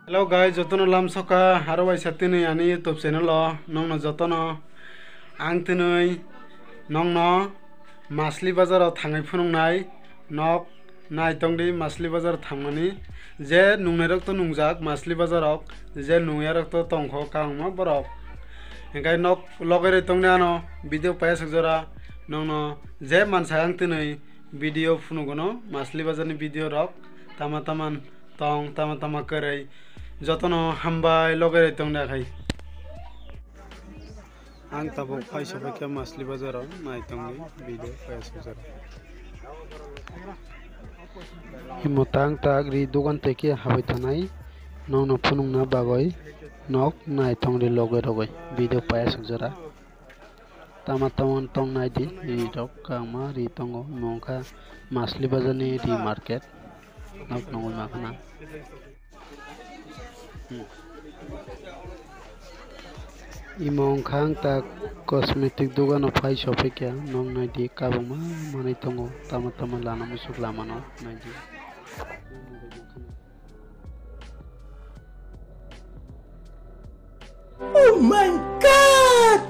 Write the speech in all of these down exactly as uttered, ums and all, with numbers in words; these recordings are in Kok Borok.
Hello guys, jotono lamsoka aro waisa tini ani YouTube channel o nongno jotono ang tini nongno Masli bazar o thangwi phunuknai nok naitongdi Masli bazar thangmani je nungnairok to nungjak Masli bazar o je nungyarok to tongkho kwbangma borok hingkai nok logerwi tongni ano video paisuk jora nongno je mansa ang tini video phunugono Masli bazar ni video rok tama tama tong tama tama kwrwi jotono hambai logerwi tongda khai. Ang tabuk phai sophaikha Masli bazar o naitongdi video paisuk jora. Imo tang tak ri dogan teke habai thanai nongno phunukna bagwi nok naitongdi loge rogwi video paisuk jora. Tama tama tong naidi ri rok kwbangma ri tongo imo wngkha Masli bazar ni ri market nok nugwi mankha na. Hmm. Imo wngkha ang ta cosmetic dogano phai sophaikha nok naidi kwbangma manwi tongo tama tama lana musuk lamano naidi. Oh my God!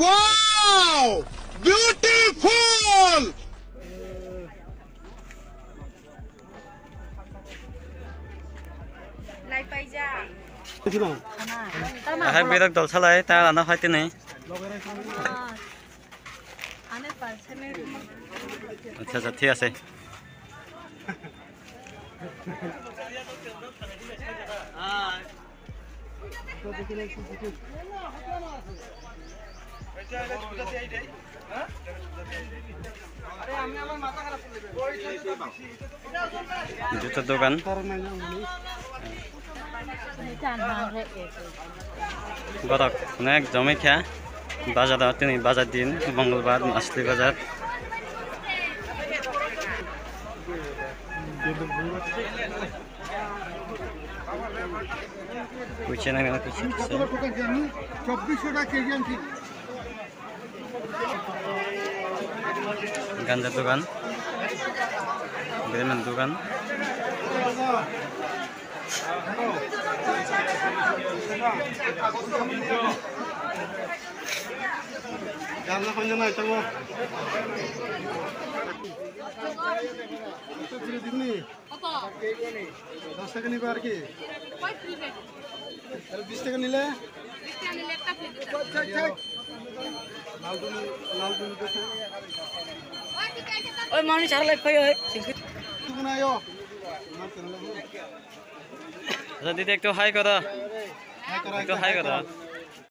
Wow! Beautiful! Lai paija. Hai berak dol salai ta lana phai tini. Acha acha thik ase. Juta dogan. Borok onek jomai kha. Bazar o tini bazar din, Mongolbar, Masli bazar. Kuchina na kuchina. চব্বিশশো টাকা কেজি আনছি। Ganja dogan, Bremen dogan. Ganja konja nai tango. দশ টাকা নিবে আর কি? তাহলে বিশ টাকা নিলে? ওই মানুষ আর লাইফ হয়। তুমি না আয়ো। আচ্ছা দিদি, একটু হাই করো। হাই করো, একটু হাই করো।